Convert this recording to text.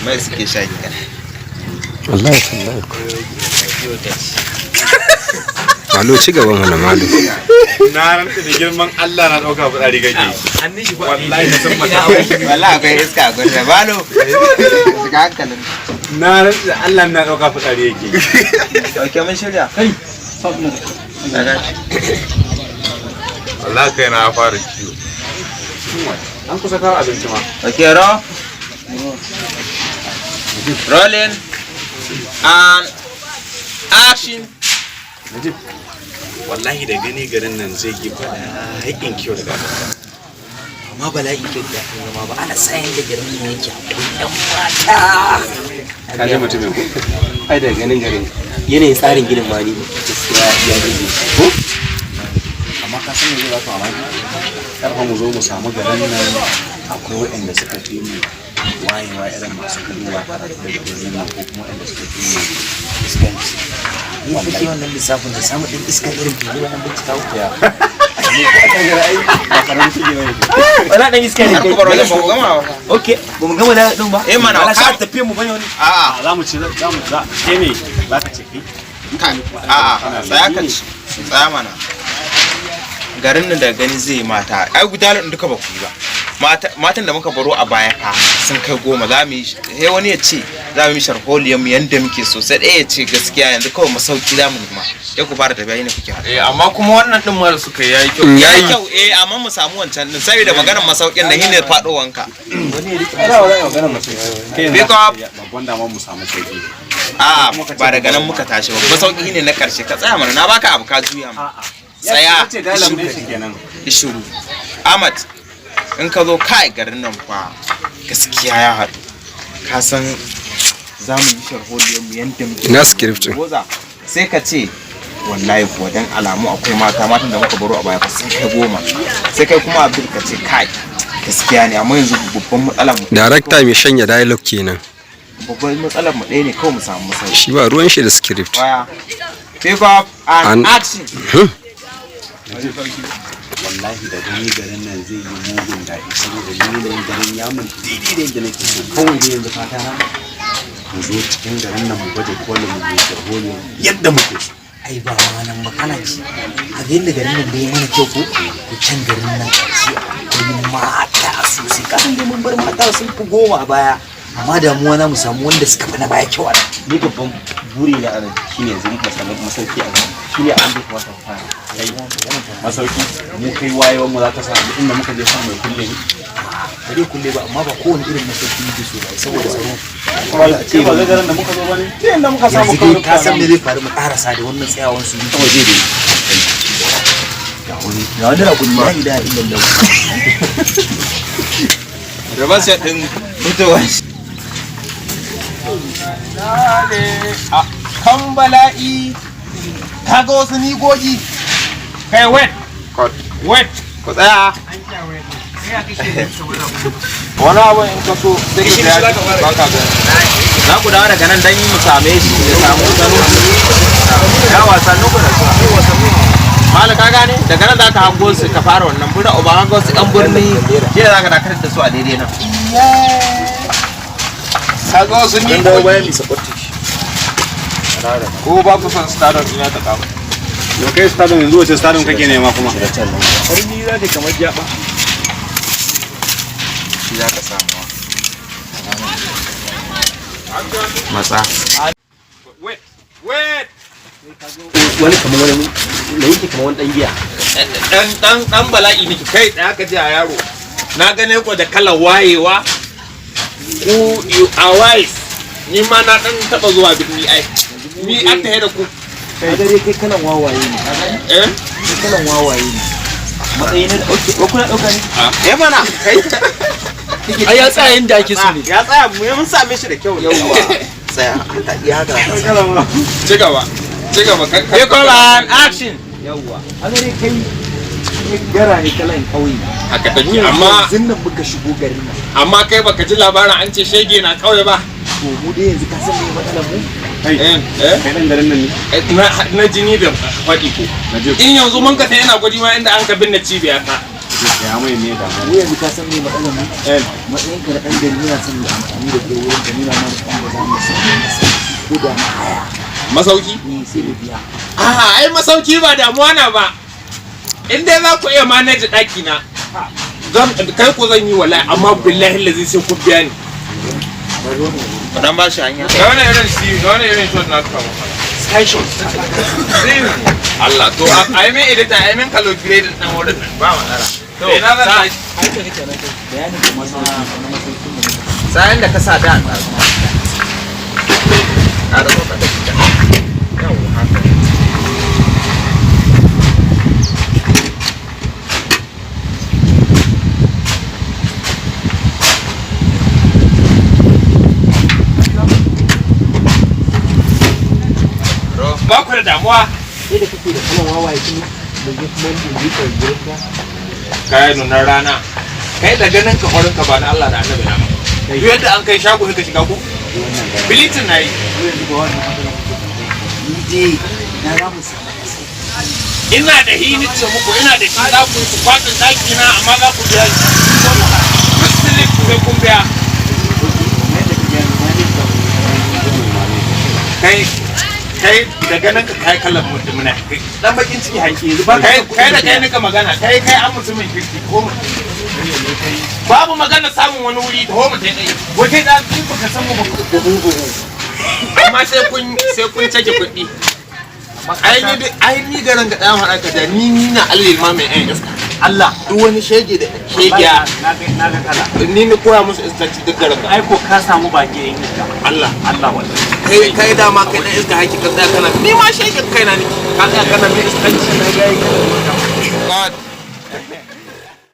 Mai suke sha gida. Wallahi tallahi. Malo, ci gaba mana, Malo. Na rantsa da girman Allah, na ɗauka fitsari kake. Wallahi na san mata. Wallahi akwai iska a gurin Malo. Shiga hankalin. Na rantsa da Allah, na ɗauka fitsari yake. Ok, mun shirya. Kai. Wallahi kai na fara ciwo. An kusa kawo abinci ma. Ok, roll. Rolling. And action. Najib, wallahi da gani garin nan zai yi bala'in kyau da gaba. Amma bala'in kyau da kan zama ba ana sayan da garin nan yake, akwai yan mata. Ka ji mutumin ko? Ai daga ganin garin, yanayin tsarin ginin ma, ni gaskiya ya burge ko. Amma ka san me zai baka mamaki? Karfa mu zo mu samu garin nan akwai waɗanda suka fi mu wayewa, irin masu guduwa karatu daga birnin nan, ko kuma waɗanda suka fi mu iskanci. Ni kake wannan lissafin da samu ɗin iska irin ke zuwa nan bincika ku? Ya. Ba karamin shige bane. Wala dan iska ne Har kai. ku bar wajen, ba ku gama ba. Okay, ba mu gama da din ba. Eh mana, wala ka- sa tafiye mu bane wani. A'a, Za mu ci, za mu za ke me za ka ce kai? Kai, a'a, tsaya ka ci. Tsaya mana. Garin nan da gani zai yi mata. Ai guda ɗin duka ba ku yi ba. Matan da muka baro a baya fa sun kai 10. Za mu yi, sai wani ya ce za mu yi sharholiyar mu yanda muke so, sai ɗaya ya ce gaskiya yanzu kawai masauki za mu nema. Sai ku fara tafiya ne kuke haɗu. Eh, amma kuma wannan din ma da suka yi yayi kyau. Ya yi kyau eh, amma mu samu wancan din saboda maganar masaukin da shine faɗowanka. Kai Pick up. Babban dama mu samu sauki. A'a, ba daga nan muka tashi ba. Masauki ne na karshe. Ka tsaya mana, na baka abu ka juya mu. Tsaya. Ce dialogue ne shi kenan. Shiru. Ahmad, in ka zo kai, garin nan fa gaskiya ya haɗu. Ka san za mu yi sharholiyar mu yanda muke. Ina script ɗin? Goza, sai ka ce wallahi kuwa dan alamu akwai mata, matan da muka baro a baya fa sun kai 10. Sai kai kuma Abdul ka ce kai, gaskiya ne, amma yanzu babban matsalar mu Darakta mai shanya dialogue kenan. Babban matsalar mu ɗaya ne kawai, mu samu masauki. Shi ba ruwan shi da script. Waya. Pick up and action. Wallahi da gani garin nan zai yi mugun daɗi, saboda ni yanayin garin ya mun daidai da yadda nake so. Kawai dai yanzu fata na mu zo cikin garin nan mu baje kolin mu, mu sharholiyar yadda muke so. Ai ba ma nan ba, kana ji a ga yadda garin nan bai mana kyau ko ku can garin nan a ce akwai mata sosai. Ka san dai mun bar mata sun fi 10 a baya, amma damuwa na mu samu wanda suka fi na baya kyau a nan. Ni babban buri na anan shine yanzu mu samu masauki a nan, shine abin da ya kamata mu fara. Kai, masauki mu kai wayewan mu za ta sa duk inda muka je sa mai kulle ne. Ba dai kulle ba, amma ba kowane irin masauki muke so ba saboda tsaro. Ba ce ba ga garin da muka zo ba ne duk inda muka samu. Yanzu dai ka san me zai faru, mu karasa da wannan tsayawan su waje dai. Ga wani rakuni, la ilaha illallah. Reverse din fitowar shi. A kan bala'i kaga wasu nigogi. Kai, wait. Wait. Ku tsaya. Wani abu in ka so sai ka ga ba ka gani. Za ku dawo daga nan dan yi mu same shi ya samu sanu. Ya wasannin ku da su. Malam, ka gane, daga nan za ka hango su, ka fara wannan bura uba, hango su yan birni shi ne za ka dakatar da su a daidai nan. Kaga wasu Dan dawo ni bayan mi support shi. Ko ba ku son stardom ina ta kama. Da kai stardom, yanzu wace stardom kake nema kuma? Har ni za ka kamar jaba. Shi za ka samu. Matsa. Wait. Wait. Wani kamar wani da yake kamar wani dan giya. Dan bala'i nake kai tsaya ka ji a yaro. Na gane ku da kalar wayewa. Ku, you are wise. Ni ma na dan taba zuwa birni ai. Ni an tahe da ku. Ka dai kai kalan wawaye ne. Eh? Kai kalan wawaye ne. Matsayi na okay, ko kuna dauka ne? Eh mana kai. Ai ya tsaya inda ake so ne. Ya tsaya, mu mun same shi da kyau. Yawwa. Tsaya. Haka iya haka. Ci gaba. Ci gaba. Pick up and action. Yawwa. Ka dai kai gara ne kalan kauye. Haka take, amma yanzu nan muka shigo garin nan. Amma kai baka ji labarin an ce shege na kauye ba. To mu dai yanzu ka san me matsalar mu? Kai. Eh eh. Kai dan garin nan ne? Na jini da faɗi ko. Najib. In yanzu mun ka ta yana gwaji ma inda an ka binne cibiya ta. Ya. Gaya mai me da Mu yanzu ka san me matsalar mu? Matsayin ka na ɗan gari muna son mu amfani da kai wurin ka nuna mana inda za mu samu masauki ko da na haya Masauki? ne sai mu biya. A'a, ai masauki ba damuwa na ba. In dai za ku iya manage ɗaki na, zan kai ku zan yi wallahi, amma billahi lazi sai ku biya ni. Dan ba shi hanya. Ga wani irin si, ga wani irin shot na kama. Sky shot. Allah to a yi min edita, a yi min color grading ɗin wurin nan, ba matsala. To, ina zan tashi. Bayanin ka masauki na masaukin mu. Sayan da ka sa da a ƙara zo ka tafi da. Yawwa, haka. Ba ku da damuwa. Sai da kake da kalan wawaye kuma da je kuma in bi ka gurin ka. Kayan nunar rana. Kai da ganin ka horin ka ba na Allah da annabi na ba. Duk yadda an kai shago sai ka shiga ko? Bilitin na yi. Mu yanzu ba wannan matsalar muke tambaya. Ni dai na za mu samu masauki. Ina da hini ce muku, ina da shi za ku yi kwatin ɗaki na, amma za ku biya ni. Duk silif sai kun biya. Kai kai da ganin ka kai kallon mutum na dan bakin ciki hanki yanzu ba kai kai da kai nika magana, kai kai an mutumin kirki ko mutum babu magana samun wani wuri ko mutum dai wace da in baka san mu ba amma sai kun cake kuɗi. Ai ni garin ga dan haɗa ka da ni ni na Allah ma mai ɗan iska. Allah. Duk wani shege da shegiya Na ga kala. ni ni koya musu iskanci duk garin ga. Ai ko ka samu baki yin iska. Allah. Allah wallahi. Kai kai dama kai dan iska haki ka tsaya kana ni ma shegen kaina nake ka tsaya kana mai iskanci. God.